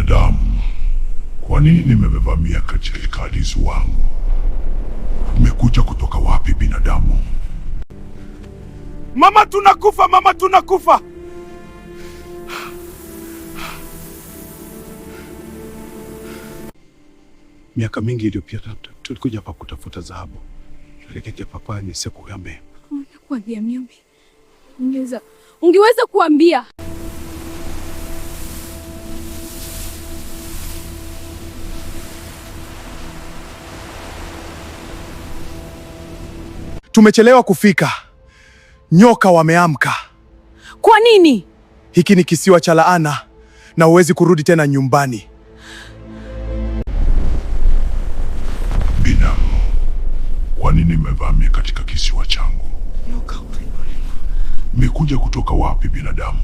Binadamu, kwa nini nimevamia katika ardhi wangu? Umekuja kutoka wapi binadamu? Mama, tunakufa! Mama, tunakufa! Miaka mingi iliyopita tulikuja hapa kutafuta dhahabu. Nakuambia mimi. Ungeweza kuambia. Tumechelewa kufika. Nyoka wameamka. Kwa nini? Hiki ni kisiwa cha laana na huwezi kurudi tena nyumbani. Binamu, kwa nini mmevamia katika kisiwa changu? Mmekuja kutoka wapi binadamu?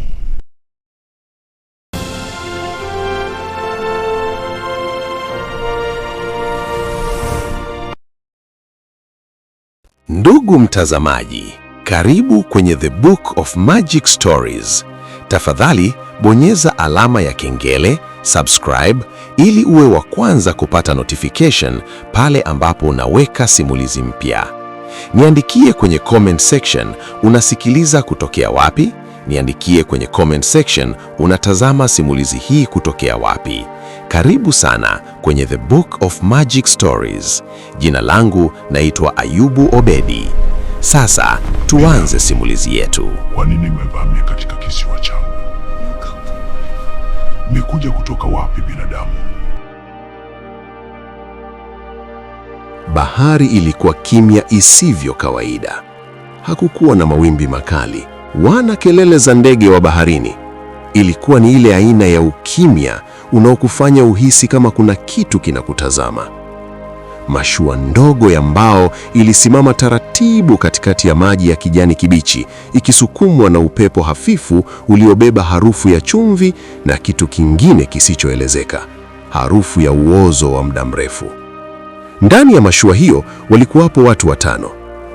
Ndugu mtazamaji, karibu kwenye The Book of Magic Stories. Tafadhali bonyeza alama ya kengele, subscribe ili uwe wa kwanza kupata notification pale ambapo unaweka simulizi mpya. Niandikie kwenye comment section unasikiliza kutokea wapi? Niandikie kwenye comment section unatazama simulizi hii kutokea wapi? Karibu sana kwenye The Book of Magic Stories. Jina langu naitwa Ayubu Obedi. Sasa tuanze simulizi yetu. Kwa nini mmevamia katika kisiwa changu? Mmekuja kutoka wapi binadamu? Bahari ilikuwa kimya isivyo kawaida. Hakukuwa na mawimbi makali wala kelele za ndege wa baharini. Ilikuwa ni ile aina ya ukimya unaokufanya uhisi kama kuna kitu kinakutazama. Mashua ndogo ya mbao ilisimama taratibu katikati ya maji ya kijani kibichi, ikisukumwa na upepo hafifu uliobeba harufu ya chumvi na kitu kingine kisichoelezeka, harufu ya uozo wa muda mrefu. Ndani ya mashua hiyo walikuwapo watu watano.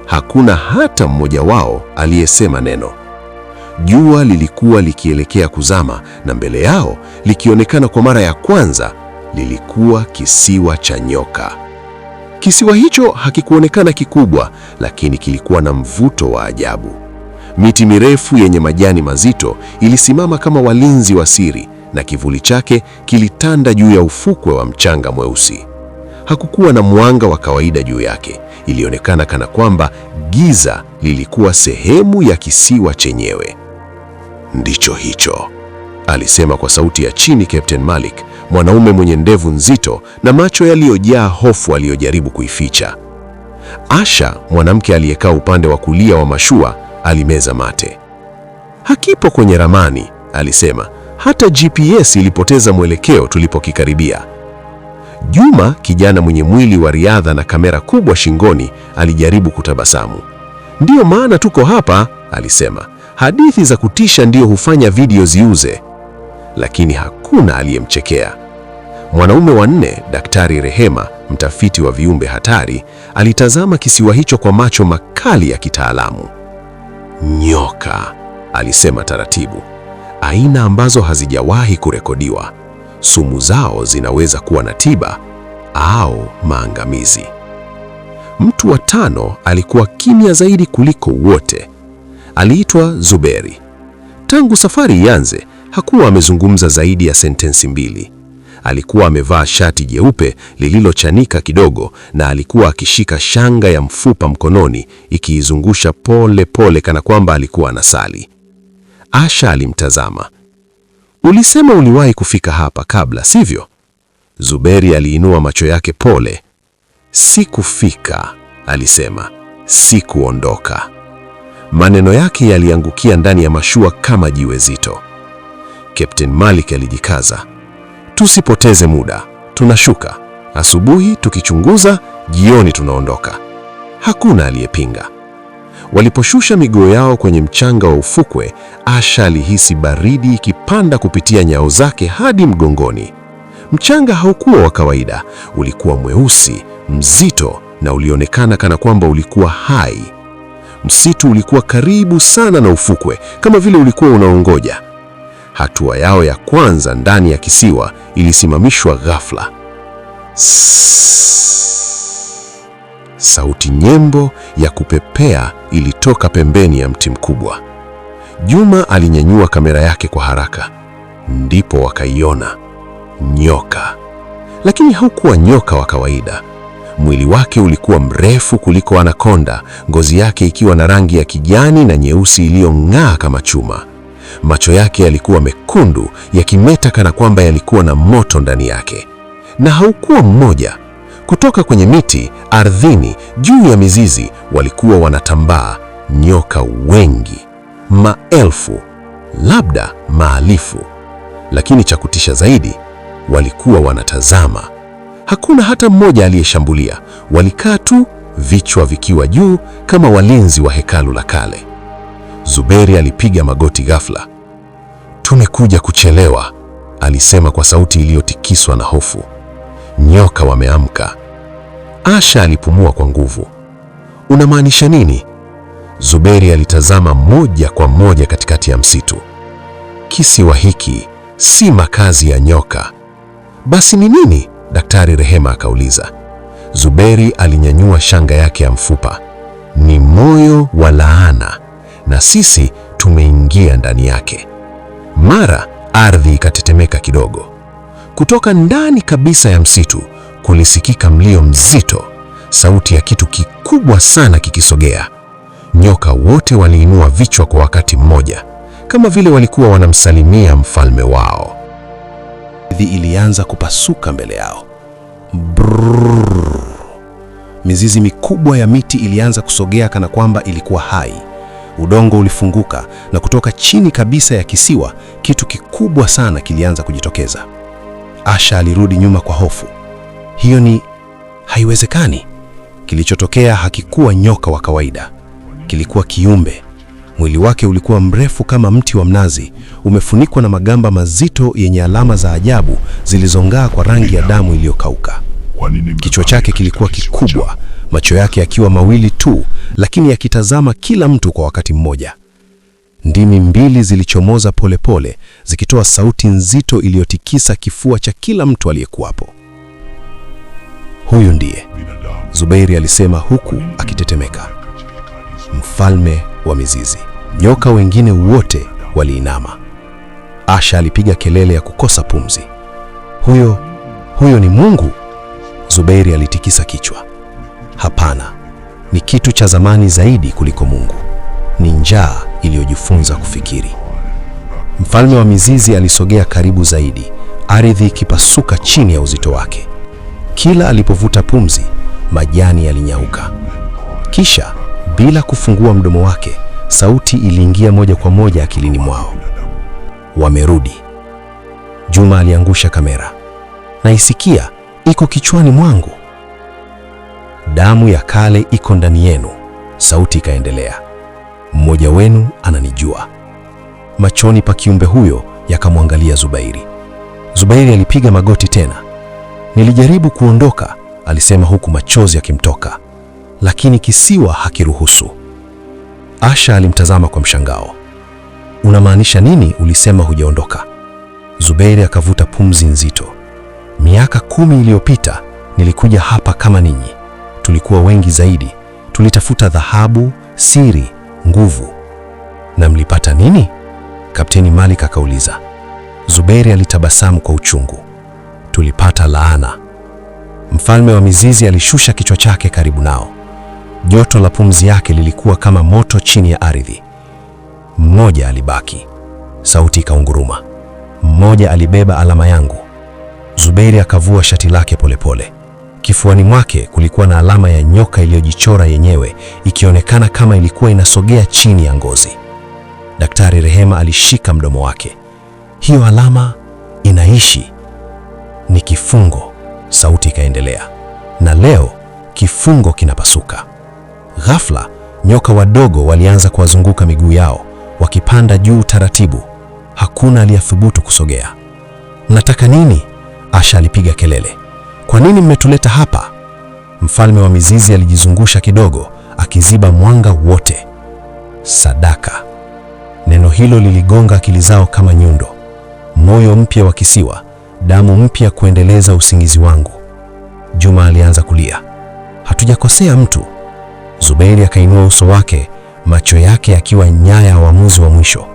Hakuna hata mmoja wao aliyesema neno. Jua lilikuwa likielekea kuzama na mbele yao likionekana kwa mara ya kwanza lilikuwa kisiwa cha nyoka. Kisiwa hicho hakikuonekana kikubwa, lakini kilikuwa na mvuto wa ajabu. Miti mirefu yenye majani mazito ilisimama kama walinzi wa siri na kivuli chake kilitanda juu ya ufukwe wa mchanga mweusi. Hakukuwa na mwanga wa kawaida juu yake. Ilionekana kana kwamba giza lilikuwa sehemu ya kisiwa chenyewe. Ndicho hicho, alisema kwa sauti ya chini Captain Malik, mwanaume mwenye ndevu nzito na macho yaliyojaa hofu aliyojaribu kuificha. Asha, mwanamke aliyekaa upande wa kulia wa mashua, alimeza mate. Hakipo kwenye ramani, alisema. Hata GPS ilipoteza mwelekeo tulipokikaribia. Juma, kijana mwenye mwili wa riadha na kamera kubwa shingoni, alijaribu kutabasamu. Ndiyo maana tuko hapa, alisema. Hadithi za kutisha ndiyo hufanya video ziuze. Lakini hakuna aliyemchekea. Mwanaume wa nne, Daktari Rehema, mtafiti wa viumbe hatari, alitazama kisiwa hicho kwa macho makali ya kitaalamu. Nyoka, alisema taratibu, aina ambazo hazijawahi kurekodiwa. Sumu zao zinaweza kuwa na tiba au maangamizi. Mtu wa tano alikuwa kimya zaidi kuliko wote. Aliitwa Zuberi. Tangu safari ianze, hakuwa amezungumza zaidi ya sentensi mbili. Alikuwa amevaa shati jeupe lililochanika kidogo na alikuwa akishika shanga ya mfupa mkononi, ikiizungusha pole pole kana kwamba alikuwa anasali. Asha alimtazama. Ulisema uliwahi kufika hapa kabla, sivyo? Zuberi aliinua macho yake pole. Sikufika, alisema, sikuondoka. Maneno yake yaliangukia ndani ya mashua kama jiwe zito. Captain Malik alijikaza. Tusipoteze muda, tunashuka. Asubuhi tukichunguza, jioni tunaondoka. Hakuna aliyepinga. Waliposhusha miguu yao kwenye mchanga wa ufukwe, Asha alihisi baridi ikipanda kupitia nyao zake hadi mgongoni. Mchanga haukuwa wa kawaida, ulikuwa mweusi, mzito na ulionekana kana kwamba ulikuwa hai. Msitu ulikuwa karibu sana na ufukwe, kama vile ulikuwa unaongoja. Hatua yao ya kwanza ndani ya kisiwa ilisimamishwa ghafla. Sauti nyembo ya kupepea ilitoka pembeni ya mti mkubwa. Juma alinyanyua kamera yake kwa haraka. Ndipo wakaiona nyoka. Lakini haukuwa nyoka wa kawaida. Mwili wake ulikuwa mrefu kuliko anakonda, ngozi yake ikiwa na rangi ya kijani na nyeusi iliyong'aa kama chuma. Macho yake yalikuwa mekundu, yakimeta kana kwamba yalikuwa na moto ndani yake. Na haukuwa mmoja. Kutoka kwenye miti, ardhini, juu ya mizizi, walikuwa wanatambaa nyoka wengi, maelfu, labda maalifu. Lakini cha kutisha zaidi, walikuwa wanatazama. Hakuna hata mmoja aliyeshambulia. Walikaa tu, vichwa vikiwa juu kama walinzi wa hekalu la kale. Zuberi alipiga magoti ghafla. Tumekuja kuchelewa, alisema kwa sauti iliyotikiswa na hofu. Nyoka wameamka. Asha alipumua kwa nguvu. Unamaanisha nini? Zuberi alitazama moja kwa moja katikati ya msitu. Kisiwa hiki si makazi ya nyoka. Basi ni nini? Daktari Rehema akauliza. Zuberi alinyanyua shanga yake ya mfupa. Ni moyo wa laana, na sisi tumeingia ndani yake. Mara ardhi ikatetemeka kidogo. Kutoka ndani kabisa ya msitu kulisikika mlio mzito, sauti ya kitu kikubwa sana kikisogea. Nyoka wote waliinua vichwa kwa wakati mmoja, kama vile walikuwa wanamsalimia mfalme wao. Ardhi ilianza kupasuka mbele yao. Brrrr. Mizizi mikubwa ya miti ilianza kusogea kana kwamba ilikuwa hai. Udongo ulifunguka na kutoka chini kabisa ya kisiwa kitu kikubwa sana kilianza kujitokeza. Asha alirudi nyuma kwa hofu. Hiyo ni haiwezekani. Kilichotokea hakikuwa nyoka wa kawaida. Kilikuwa kiumbe. Mwili wake ulikuwa mrefu kama mti wa mnazi, umefunikwa na magamba mazito yenye alama za ajabu zilizong'aa kwa rangi ya damu iliyokauka. Kwa nini Kichwa chake mmevamia kilikuwa katika kisiwa kikubwa, changu? macho yake yakiwa mawili tu, lakini yakitazama kila mtu kwa wakati mmoja. Ndimi mbili zilichomoza polepole, zikitoa sauti nzito iliyotikisa kifua cha kila mtu aliyekuwapo. Huyu ndiye, Binadamu, Zubeiri alisema huku akitetemeka, katika kanisa. mfalme wa mizizi. Nyoka wengine wote waliinama. Asha alipiga kelele ya kukosa pumzi. Huyo ni Mungu? Zubeiri alitikisa kichwa. Hapana, ni kitu cha zamani zaidi kuliko Mungu. Ni njaa iliyojifunza kufikiri. Mfalme wa mizizi alisogea karibu zaidi, ardhi ikipasuka chini ya uzito wake. Kila alipovuta pumzi, majani yalinyauka. Kisha, bila kufungua mdomo wake, sauti iliingia moja kwa moja akilini mwao. Wamerudi. Juma aliangusha kamera. Naisikia iko kichwani mwangu. Damu ya kale iko ndani yenu, sauti ikaendelea. Mmoja wenu ananijua. Machoni pa kiumbe huyo yakamwangalia Zubairi. Zubairi alipiga magoti tena. Nilijaribu kuondoka, alisema huku machozi yakimtoka, lakini kisiwa hakiruhusu. Asha alimtazama kwa mshangao. Unamaanisha nini ulisema hujaondoka? Zubeiri akavuta pumzi nzito. Miaka 10 iliyopita nilikuja hapa kama ninyi. Tulikuwa wengi zaidi. Tulitafuta dhahabu, siri, nguvu. Na mlipata nini? Kapteni Malik akauliza. Zuberi alitabasamu kwa uchungu. Tulipata laana. Mfalme wa mizizi alishusha kichwa chake karibu nao. Joto la pumzi yake lilikuwa kama moto chini ya ardhi. Mmoja alibaki. Sauti ikaunguruma. Mmoja alibeba alama yangu. Zuberi akavua shati lake polepole. Kifuani mwake kulikuwa na alama ya nyoka iliyojichora yenyewe, ikionekana kama ilikuwa inasogea chini ya ngozi. Daktari Rehema alishika mdomo wake. Hiyo alama inaishi. Ni kifungo, sauti ikaendelea. Na leo kifungo kinapasuka. Ghafla, nyoka wadogo walianza kuwazunguka miguu yao, wakipanda juu taratibu. Hakuna aliyethubutu kusogea. Mnataka nini? Asha alipiga kelele. Kwa nini mmetuleta hapa? Mfalme wa mizizi alijizungusha kidogo, akiziba mwanga wote. Sadaka. Neno hilo liligonga akili zao kama nyundo. Moyo mpya wa kisiwa, damu mpya kuendeleza usingizi wangu. Juma alianza kulia. Hatujakosea mtu. Zubeiri akainua uso wake, macho yake yakiwa nyaya ya uamuzi wa mwisho.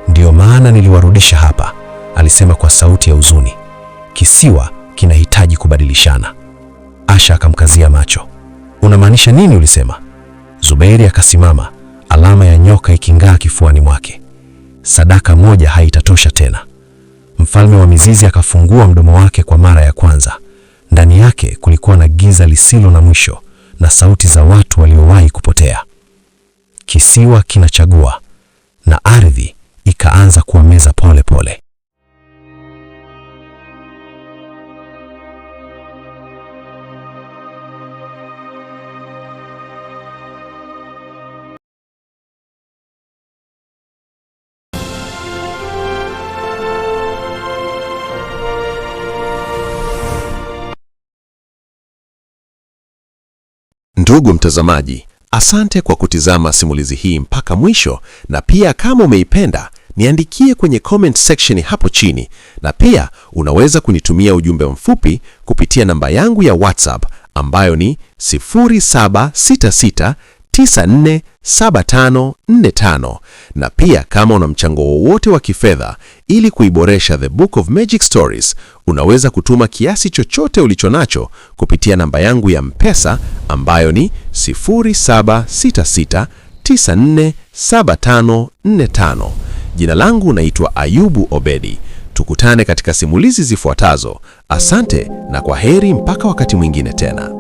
Ndiyo maana niliwarudisha hapa, alisema kwa sauti ya huzuni. Kisiwa kinahitaji kubadilishana. Asha akamkazia macho. Unamaanisha nini ulisema? Zubeiri akasimama, alama ya nyoka iking'aa kifuani mwake. Sadaka moja haitatosha tena. Mfalme wa mizizi akafungua mdomo wake kwa mara ya kwanza. Ndani yake kulikuwa na giza lisilo na mwisho na sauti za watu waliowahi kupotea. Kisiwa kinachagua, na ardhi ikaanza kuwameza pole pole. Ndugu mtazamaji, asante kwa kutizama simulizi hii mpaka mwisho, na pia kama umeipenda niandikie kwenye comment section hapo chini, na pia unaweza kunitumia ujumbe mfupi kupitia namba yangu ya WhatsApp ambayo ni 0766947545. Na pia kama una mchango wowote wa kifedha ili kuiboresha The Book of Magic Stories, unaweza kutuma kiasi chochote ulichonacho kupitia namba yangu ya M-Pesa ambayo ni 0766947545. Jina langu naitwa Ayubu Obedi. Tukutane katika simulizi zifuatazo. Asante na kwa heri mpaka wakati mwingine tena.